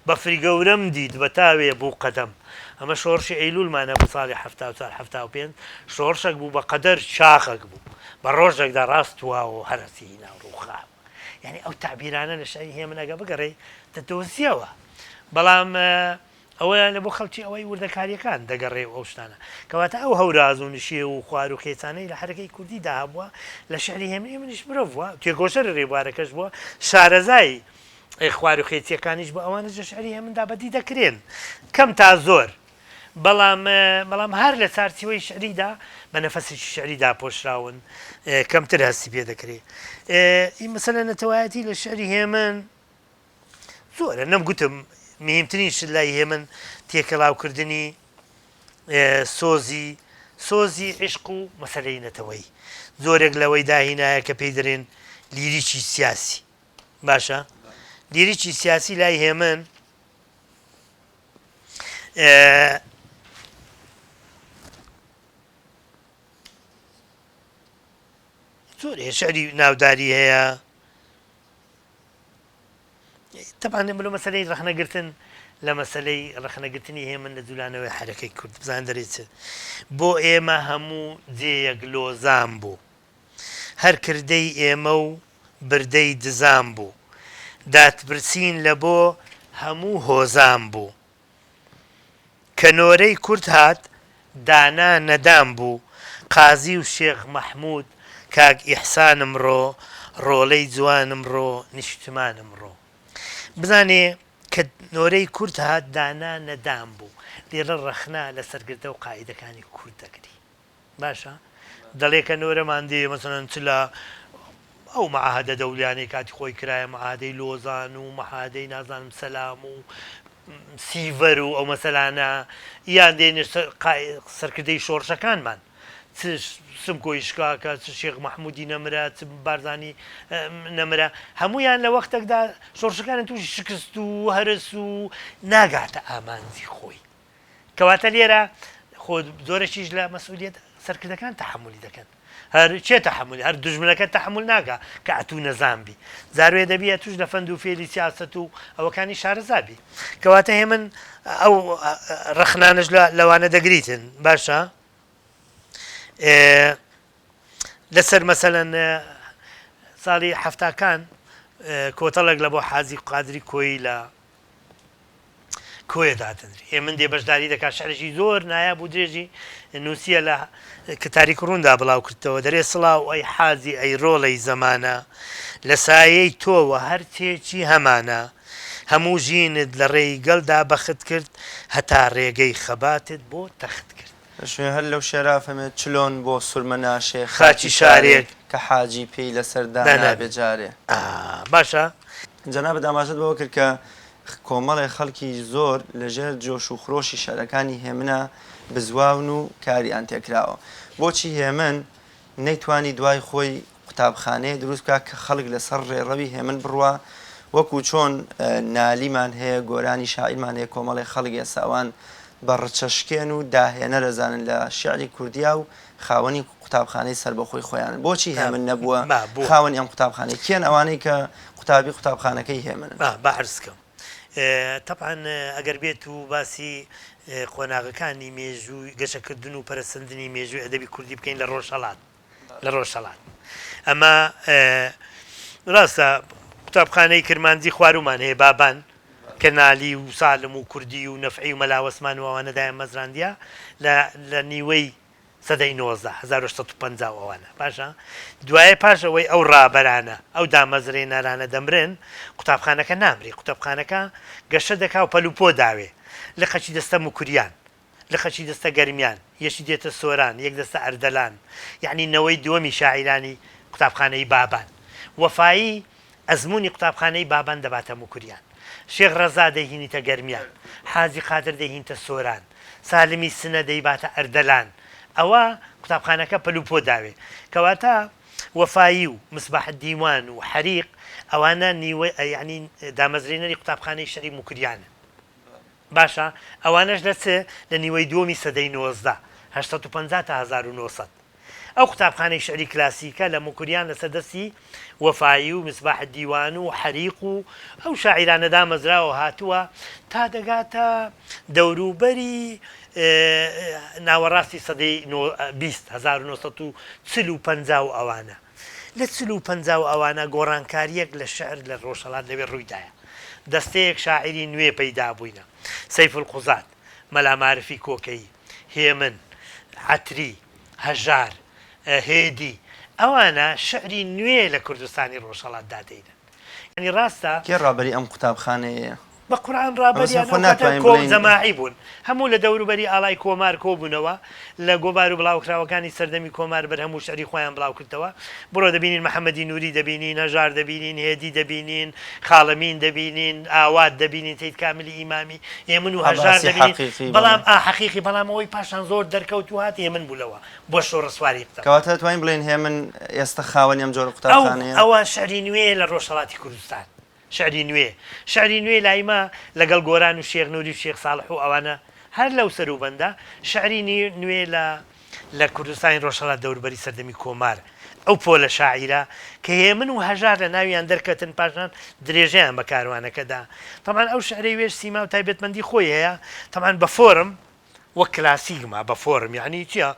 بەفری گەورەم دیت بە تاوێ بوو قەدەم ئەمە شۆڕشی ئەیلوولمان هەبوو ساڵی 74 75 شۆڕشەک بوو بە قەدەر شاخەک بوو بە ڕۆژێکدا ڕاست تواوە و هەرەسی هینا و ڕووخا. یانی ئەو تەعبیرانە لە شعری هێمن ئەگە بگەڕێی دەدۆزیەوە. بەڵام ئەوە لە بۆ خەڵکی ئەوەی وردەکارییەکان دەگەڕێ و ئەو شتانە. کەواتە ئەو هەوراز و نشێو و خوار و خێچانەی لە حەرەکەی کوردیدا هەبووە لە شعری هێمن هێمنیش مرۆڤ بووە، تێکۆشەری ڕێبوارەکەش بووە، شارەزای خوار و خێچییەکانیش بووە، ئەوانەش لە شعری هێمندا بەدی دەکرێن کەم تا زۆر. بەڵام بەڵام هەر لە چارچیوەی شعریدا بە نەفەسێکی شعری داپۆشراون کەمتر هەستی پێ دەکرێ ئی مەسەلە نەتەوایەتی لە شعری هێمن زۆرە نەم گوتم مهمترین شت لای هێمن تێکەڵاوکردنی سۆزی سۆزی عشق و مەسلەی نەتەوەی زۆرێک لەوەی داهینایە کە پێی دەرێن لیریکی سیاسی باشە لیریکی سیاسی لای هێمن زۆر هەیە شعری ناوداری هەیە طبعا بلو مەسلەی ڕەخنەگرتن لە مەسلەی ڕەخنەگرتنی هێمن لە جولانەوەی حرەکەی کورد بزان دەرێت بۆ ئێمە هەموو جێیەک لۆزان بوو هەر کردەی ئێمە و بردەی دزان بوو. دادپرسین لە بۆ هەموو هۆزان بوو. کە نۆرەی کورد هات دانا نەدان بوو. قازی و شێخ مەحموود کاک ئیحسانم ڕۆ ڕۆڵەی جوانم ڕۆ نیشتمانم ڕۆ. بزانێ کە نۆرەی کورد هات دانا نەدان بوو. لێرە ڕەخنە لە سەرکردە و قائیدەکانی کورد دەگری. باشە دەڵێ کە نۆرەمان دێ مەسەلەن چ لە ئەو معاهدە دەولیانەی کاتی خۆی کرایە معاهدەی لۆزان و معاهدەی نازانم سەلام و سیڤەر و ئەو مەسەلانە یان دێنێ سەرکردەی شۆڕشەکانمان چ سمکۆی شکاکە چ شێخ مەحموودی نەمرە چ بارزانی نەمرە هەمویان لە وەختێکدا شۆڕشەکانیان تووشی شکست و هەرس و ناگاتە ئامانجی خۆی کەواتە لێرە خۆ زۆرەکیش لە مەسئولیەت سەرکردەکان تەحەمولی دەکەن هەر کێ تەحەمولی هەر دوژمنەکە تەحەمول ناکا کە ئەتوو نەزان بی جاروێ دەبی ئەتوش لە فەند و فێلی سیاسەت و ئەوەکانی شارەزا بی کەواتە هێمن ئەو ڕەخنانەش لە لەوانە دەگریتن باشە لەسەر مەسەلەن ساڵی حەفتاکان. کۆتەڵێک لە بۆ حاجی قادری کۆیی لە کۆیە دادەنرێ. هێمن دێ بەشداری دەکات، شعرێکی زۆر نایاب و درێژی نووسییە لە کە تاریک ڕووندا بڵاو کردتەوە، دەرێ سڵاو ئەی حاجی ئەی ڕۆڵەی زەمانە، لە سایەی تۆوە هەر چێکی هەمانە، هەموو ژینت لە ڕێی گەلدا بەخت کرد، هەتا ڕێگەی خەباتت بۆ تەخت کرد. شوێ هەر لەو شێرا فەمێ چلۆن بۆ سورمە ناشێ خاکی شارێک کە حاجی پێی لەسەر دانابێ جارێ. باشە. جەنابت ئاماژەت بەوە کرد کە کۆمەڵێ خەڵکی زۆر لە ژێر جۆش و خرۆشی شعرەکانی هێمنا بزواون و کاریان تێکراوە. بۆچی هێمن نەیتوانی دوای خۆی قوتابخانەیەک دروست بکا کە خەڵک لەسەر ڕێڕەوی هێمن بڕوا وەکو چۆن نالیمان هەیە گۆرانی شاعیرمان هەیە کۆمەڵێ خەڵک ئێستا ئەوان بە ڕچەشکێن و داهێنەر ئەزانن لە شیعری کوردیا و خاوەنی قوتابخانەی سەربەخۆی خۆیانن بۆچی هێمن نەبووە خاوەنی ئەم قوتابخانەی کێن ئەوانەی کە قوتابی قوتابخانەکەی هێمنن؟ با عەرز کەم تەبعەن ئەگەر بێت و باسی قۆناغەکانی مێژووی گەشەکردن و پەرەسەندنی مێژووی ئەدەبی کوردی بکەین لە ڕۆژهەڵات لە ڕۆژهەڵات ئەمە ڕاستە قوتابخانەی کرمانجی خوارومان هەیە بابان کە نالی و سالم و کوردی و نەفعی و مەلا وەسمان و ئەوانە دایان مەزراندیە لە لە نیوەی سەدەی 19 1850 و ئەوانە باشە دوایە پاش ئەوەی ئەو ڕابەرانە ئەو دامەزرێنەرانە دەمرن قوتابخانەکە نامری قوتابخانەکە گەشە دەکا و پەلوپۆ داوێ لقەکی دەستە موکریان لقەکی دەستە گەرمیان، یەکی دێتە سۆران، یەک دەستە ئەردەلان، یەعنی نەوەی دووەمی شاعیرانی قوتابخانەی بابان. وەفایی ئەزموونی قوتابخانەی بابان دەباتە موکریان. شێخ ڕەزا دەیهینیتە گەرمیان. حاجی قادر دەیهینتە سۆران. سالمی سنە دەیباتە ئەردەلان. ئەوە قوتابخانەکە پەلوپۆ داوێ. کەواتە وەفایی و مسباح دیوان و حەریق ئەوانە نیوە یەعنی دامەزرێنەری قوتابخانەی شیعری موکریانن. باشە ئەوانەش لە چ؟ لە نیوەی دووەمی سەدەی 19، 850 تا 1900. ئەو قوتابخانەی شیعری کلاسیکە لە موکریان لەسەر دەستی وەفایی و مسباح دیوان و حەریق و ئەو شاعیرانە دامەزراوە و هاتووە تا دەگاتە دەوروبەری ناوەڕاستی سەدەی 20، 1940 و 50 و ئەوانە. لە 40 و 50 و ئەوانە گۆڕانکارییەک لە شیعر لە ڕۆژهەڵات لەوێ ڕوویدایە. دەستەیەک شاعیری نوێ پەیدا بووینە، سەیفولقوزات، مەلا مارفی کۆکەیی، هێمن، عەتری، هەژار، هێدی، ئەوانە شیعری نوێ لە کوردستانی ڕۆژهەڵات دادەینن. یانی ڕاستە. کێ ڕابەری ئەم قوتابخانەیەیە؟ بە قورعان ڕابەریان خۆ ئەو کاتە ناتوانین کۆ بڵێین. جەماعی بوون هەموو لە دەوروبەری ئاڵای کۆمار کۆبوونەوە لە گۆڤار و بڵاوکراوەکانی سەردەمی کۆمار بەرهەم و شعری خۆیان بڵاوکردەوە بڕۆ دەبینین محەمەدی نوری دەبینین هەژار دەبینین هێدی دەبینین خاڵەمین دەبینین ئاوات دەبینین سەید کاملی ئیمامی هێمن و هەژار عەباسی دەبینین حەقیقی بەڵێ. بەڵام ئا حەقیقی بەڵام ئەوەی پاشان زۆر دەرکەوت و هات هێمن بوو لەوە بۆ شۆڕەسواری قوتابخانە. کەواتە دەتوانین بڵێین هێمن ئێستە خاوەنی ئەم جۆرە ئەو قوتابخانەیە؟ ئەوە شعری نوێیە لە ڕۆژهەڵاتی کوردستان. شعری نوێ شعری نوێ لای مە لەگەڵ گۆران و شێخ نوری و شێخ ساڵح و ئەوانە هەر لەو سەروبەندە شعری نوێ لە لە کوردستانی ڕۆژهەڵات دەوروبەری سەردەمی کۆمار ئەو پۆلە شاعیرە کە هێمن و هەژار لە ناویان دەرکەتن پاشان درێژەیان بە کاروانەکە دا تەبعەن ئەو شعرەی وێش سیما و تایبەتمەندی خۆی هەیە تەبعەن بە فۆرم وەک کلاسیک ما بە فۆرم یەعنی چیە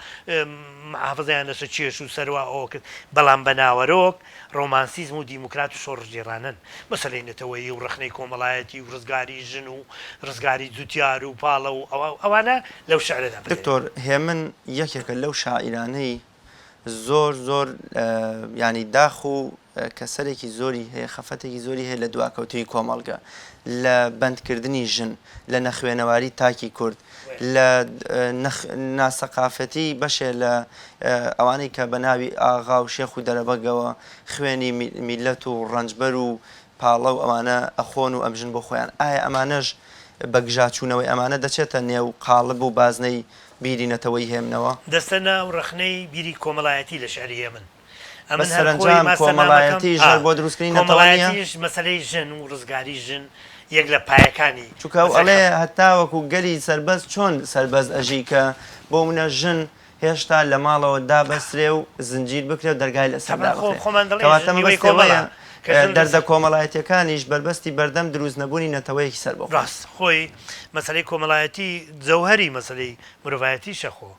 محافزەیان لەسەر کێش و سەروا ئەوە کرد بەڵام بە ناوەرۆک ڕۆمانسیزم و دیموکرات و شۆڕشگێڕانەن مەسەلەی نەتەوەیی و ڕەخنەی کۆمەڵایەتی و ڕزگاری ژن و ڕزگاری جوتیار و پاڵە و ئەوە ئەوانە لەو شعرەدا بدەوێت. دکتۆر هێمن یەکێکە لەو شاعیرانەی زۆر زۆر یانی داخ و کەسەرێکی زۆری هەیە، خەفەتێکی زۆری هەیە لە دواکەوتوویی کۆمەڵگە، لە بەندکردنی ژن، لە نەخوێنەواری تاکی کورد، لە ناسەقافەتی بەشێ لە ئەوانەی کە بە ناوی ئاغا و شێخ و دەرەبەگەوە خوێنی میللەت و ڕەنجبەر و پاڵە و ئەوانە ئەخۆن و ئەمژن بۆ خۆیان. ئایا ئەمانەش بە گژاچوونەوەی ئەمانە دەچێتە نێو قاڵب و بازنەی بیری نەتەوەی هێمنەوە؟ دەستە ناو ڕەخنەی بیری کۆمەڵایەتی لە شیعری هێمن. بەس ئەمن هەر خۆی سەرەنجام ماستەرنامەکەم کۆمەڵایەتیش ئا هەر بۆ دروستکردنی نەتەوە نییە؟ کۆمەڵایەتیش مەسەلەی ژن و ڕزگاری ژن یەک لە پایەکانی چونکە ئەو مەسەلەی ئەڵێ خەبات. هەتاوەکو گەلی سەربەست چۆن سەربەست ئەژی کە بۆ منە ژن هێشتا لە ماڵەوە دابەسترێ و زنجیر بکرێ و دەرگای لەسەر تەبعەن خۆ دابخرێ. خۆمان دەڵێین کەواتە ژن نیوەی مەبەستی ئەوەیە کۆمەڵە. کە ژن دەردە کۆمەڵایەتیەکانیش بەربەستی بەردەم دروست نەبوونی نەتەوەیەکی سەربەخۆن. ڕاست خۆی مەسەلەی کۆمەڵایەتی جەوهەری مەسەلەی مرۆڤایەتیشە خۆ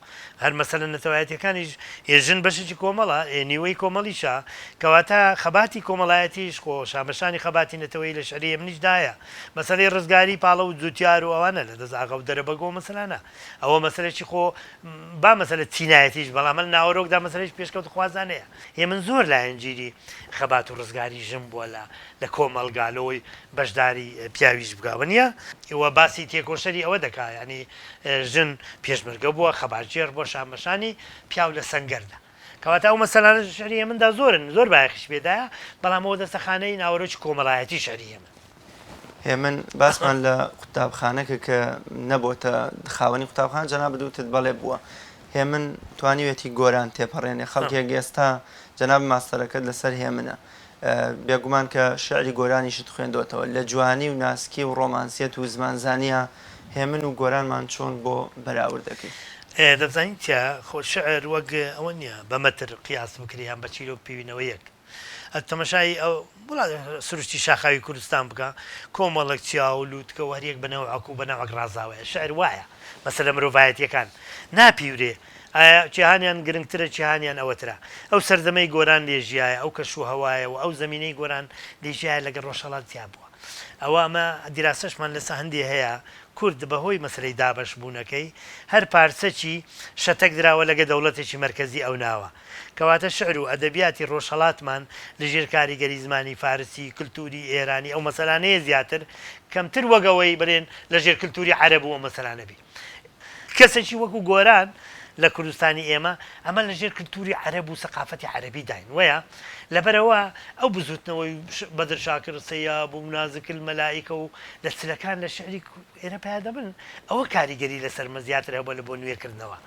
هەر مەسەلە نەتەوایەتیەکانیش ئێ ژن بەشێکی کۆمەڵە ئێ نیوەی کۆمەڵیشە کەواتە خەباتی کۆمەڵایەتیش خۆ شانبەشانی خەباتی نەتەوەیی لە شعری هێمنیش دایە مەسەلەی ڕزگاری پاڵە و جوتیار و ئەوانە لە دەست ئاغا و دەرەبەگ و ئەو مەسەلانە ئەوە مەسەلەکی خۆ با مەسەلە چینایەتیش بەڵام لە ناوەرۆکدا مەسەلەی پێشکەوتخوازانەیە هێمن زۆر لایەنگیری خەبات و ڕزگاری ژن بووە لە لە کۆمەڵگا لەوەی بەشداری پیاویش بکا وەنیە؟ وە باسی تێکۆشەری ئەوە دەکا یانی ژن پێشمەرگە بووە خەباتگێڕ بووە شانبەشانی پیاو لە سەنگەردا کەواتە ئەو مەسەلانە لە شعری هێمندا زۆرن زۆر بایەخیش پێدایە بەڵام ئەوە دەستە خانەی ناوەرۆکی کۆمەڵایەتی شعری هێمن. هێمن باسمان لە قوتابخانە کرد کە نەبۆتە خاوەنی قوتابخانە جەنابت وتت بەڵێ بووە هێمن توانیوێتی گۆران تێپەڕێنێ خەڵکێک ئێستا جەناب ماستەرەکەت لەسەر هێمنە بێگومان کە شیعری گۆرانیشت خوێندۆتەوە، لە جوانی و ناسکی و ڕۆمانسیەت و زمانزانییا هێمن و گۆرانمان چۆن بۆ بەراورد دەکەی؟ دەزانی چیە، خۆ شیعر وەک ئەوە نیە بە مەتر قیاس بکرێ یان بە چیرۆک پێوینەوە یەک. ئەتو تەمەشای ئەو وڵات سروشتی شاخاوی کوردستان بکە، کۆمەڵێک چیا و لووتکە و هەر یەک بە نەوعەک و بە نەوعەک ڕازاوەیە. شیعر وایە. مەسەلە مرۆڤایەتییەکان ناپیورێ. ئایا کێهانیان گرنگترە کێهانیان ئەوەترە؟ ئەو سەردەمەی گۆران لێ ژیایە، ئەو کەش و هەوایە و ئەو زەمینەی گۆران لێ ژیایە لەگەڵ ڕۆژهەڵات جیا بووە. ئەوە ئەمە دیراسەشمان لەسە هەندێ هەیە، کورد بە هۆی مەسەلەی دابەش بوونەکەی هەر پارچەکی شەتەک دراوە لەگە دەوڵەتێکی مەرکەزی ئەو ناوە. کەواتە شعر و ئەدەبیاتی ڕۆژهەڵاتمان لە ژێر کاریگەری زمانی فارسی، کلتوری ئێرانی ئەو مەسەلانەیە زیاتر، کەمتر وەک ئەوەی بڵێن لە ژێر کلتوری عەرەب و ئەو مەسەلانە بی. کەسێکی وەکو گۆران لە کوردستانی ئێمە ئەمە لە ژێر کلتوری عەرەب و سەقافەتی عەرەبی داین وەیە لەبەرئەوە ئەو بزوتنەوەی بەدر شاکر سەیاب و نازک المەلائیکە و لە چلەکان لە شعری ئێرە پیا دەبن ئەوە کاریگەری لەسەر مە زیاتر هەبوە لە بۆ نوێکردنەوە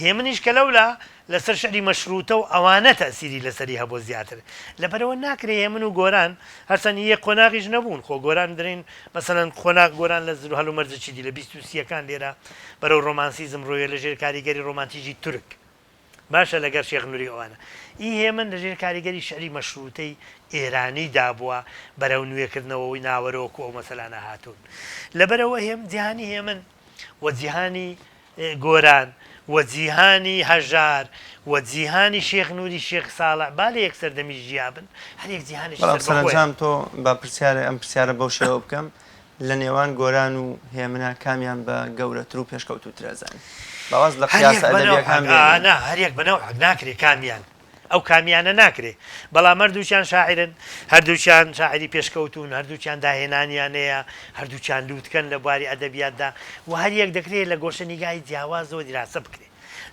هێمنیش کە لەولا لەسەر شعری مەشروتە و ئەوانە تەئسیری لەسەری هەبووە زیاتر لەبەرئەوە ناکرێ هێمن و گۆران هەرچەند یەک قۆناغیش نەبوون خۆ گۆران درین مەسەلەن قۆناغ گۆران لە هەلومەرجێکی دی لە 20 و سییەکان لێرە بەرەو ڕۆمانسیزم ڕۆیە لەژێر کاریگەری ڕۆمانتیژی تورک باشە لەگەر شێخ نوری ئەوانە ئی هێمن لەژێر کاریگەری شعری مەشروتەی ئێرانی دابووە بەرەو نوێکردنەوەی ناوەرۆک و ئەو مەسەلانە هاتوون لەبەرئەوە هێم جیهانی هێمن و جیهانی گۆران و جیهانی هەژار و جیهانی شێخ نوری شێخ ساڵح با لە یەک سەردەمیش ژیابن هەر یەک جیهانێکی بەڵام سەربەخۆیە. سەرەنجام تۆ با پرسیارێ ئەم پرسیارە بەو شێوە بکەم لە نێوان گۆران و هێمنا کامیان بە گەورەتر و پێشکەوتووتر ئەزانی؟ با واز لە هەر یەک قیاسە بە ئەدەبییەکان نەوعەک ئا بێنین. نا هەر یەک بە نەوعەک ناکرێ کامیان. ئەو کامیانە ناکرێ بەڵام هەردووکیان شاعیرن هەردووکیان شاعیری پێشکەوتوون هەردووکیان داهێنانیان هەیە هەردووکیان لووتکەن لە بواری ئەدەبیاتدا و هەر یەک دەکرێ لە گۆشە نیگای جیاوازەوە دیراسە بکرێ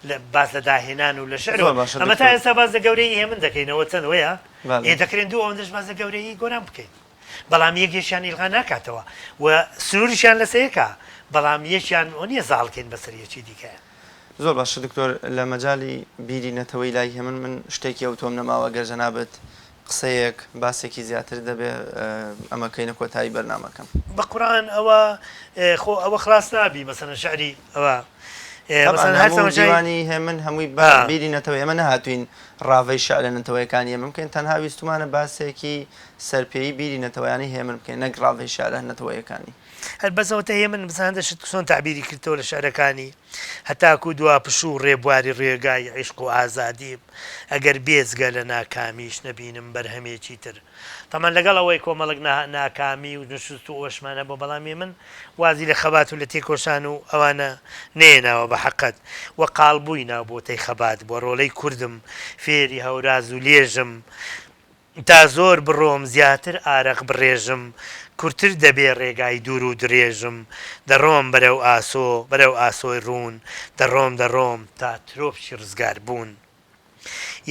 لە باس لە داهێنان و لە شعرەوە زۆر باشە ئەمە تا دکتۆر. ئێستا باس لە گەورەیی هێمن دەکەینەوە چەند وەیە بەڵێ. ئێ دەکرێن دوو ئەوەندەش باس لە گەورەیی گۆران بکەین بەڵام یەک یەکیان ئیلغا ناکاتەوە و سنووریشیان لەسەر یەکە بەڵام یەکیان ئەوە نییە زاڵ کەین بەسەر یەکی دیکەیان. زۆر باشە دکتۆر لە مەجالی بیری نەتەوەی لای هێمن من شتێکی ئەوتۆم نەماوە گەر جەنابت قسەیەک باسێکی زیاتر دەبێ ئەمە کەینە کۆتایی بەرنامەکەم. بەقورعان ئەوە خۆ ئەوە خلاس نابی مەسەلەن شعری ئەوە تەبعەن مەسەلەن هەر هەموو تەماشای دیوانی هێمن هەمووی بە ئا. بیری نەتەوەی ئێمە نەهاتووین ڕاڤەی شعرە نەتەوەیەکانی هێمن بکەین تەنها ویستومانە باسێکی سەرپێیی بیری نەتەوەیانەی هێمن بکەین نەک ڕاڤەی شعرە نەتەوەیەکانی. هەر بەس ئەوەتە هێمن بزە هەندە شت چۆن تەعبیری کردتەوە لە شعرەکانی، هەتاکوو دوا پشوو ڕێبواری ڕێگای عیشق و ئازادیم، ئەگەر بێجگە لە ناکامیش نەبینم بەرهەمێکی تر. تەبعەن لەگەڵ ئەوەی کۆمەڵێک ناکامی و نوشوست و ئەوەشمان هەبووە بەڵام هێمن وازی لە خەبات و لە تێکۆشان و ئەوانە نەیەناوە بە حەقت و قاڵبووی ناو بۆتەی خەبات بووە ڕۆڵەی کوردم فێری هەوراز و لێژم تا زۆر بڕۆم زیاتر ئارەق بڕێژم کورتر دەبێ ڕێگای دوور و درێژم دەڕۆم بەرەو ئاسۆ بەرەو ئاسۆی ڕوون دەڕۆم دەڕۆم تا ترۆپکی ڕزگار بوون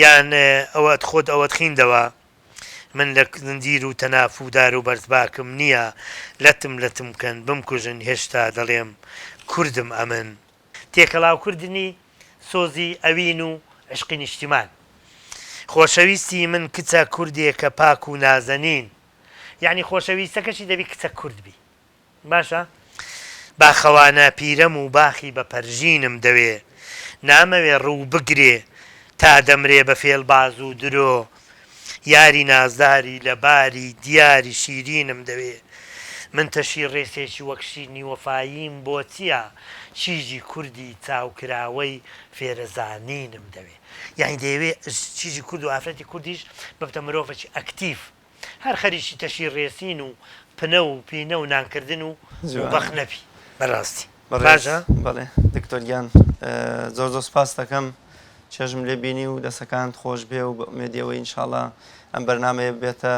یان ئەوەت خۆت ئەوەت خیندەوە من لە زنجیر و تەناف و دار و بەرد باکم نییە لەتم لەتم کەن بمکوژن هێشتا دەڵێم کوردم ئەمن. تێکەڵاوکردنی سۆزی ئەوین و عیشقی نیشتیمان. خۆشەویستی من کچە کوردێکە پاک و نازەنین. یەعنی خۆشەویستەکەشی دەبی کچە کورد بی. باشە باخەوانە پیرەم و باخی بە پەرژینم دەوێ. نامەوێ ڕوو بگرێ تا دەمرێ بە فێڵباز و درۆ. یاری نازداری لە باری دیاری شیرینم دەوێ من تەشی ڕێسێکی وەک شیرنی وەفاییم بۆ چیە چیژی کوردی چاوکراوەی فێرە زانینم دەوێ یانی دەیەوێ چیژی کورد و ئافرەتی کوردیش ببتە مرۆڤێکی ئەکتیڤ هەر خەریکی تەشی ڕێسین و پنە و پینە و نانکردن و و بەخ نەبی بەڕاستی باشە. بەڵێ دکتۆر گیان زۆر زۆر سپاست دەکەم چێژم لێ بینی و دەسەکانت خۆش بێ و بە ئومێدی ئەوەی ئینشاڵا ئەم بەرنامەیە ببێتە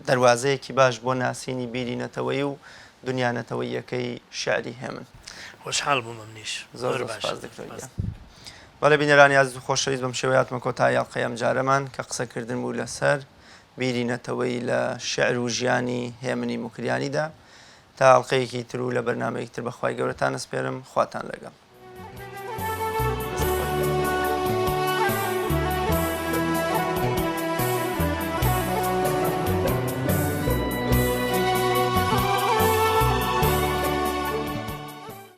دەروازەیەکی باش بۆ ناسینی بیری نەتەوەیی و دنیا نەتەوەییەکەی شیعری هێمن. خۆشحاڵ بووم ئەمنیش. زۆر زۆر سپاس دکتۆر گیان. بەڵێ بینەرانی ئازیز و خۆشەویست بەم شێوەیە هاتمە کۆتایی ئەڵقەی ئەمجارەمان کە قسەکردن بوو لەسەر بیری نەتەوەیی لە شیعر و ژیانی هێمنی موکریانیدا. تا ئەڵقەیەکی تر و لە بەرنامەیەکی تر بە خوای گەورەتان ئەسپێرم. خواتان لەگەڵ.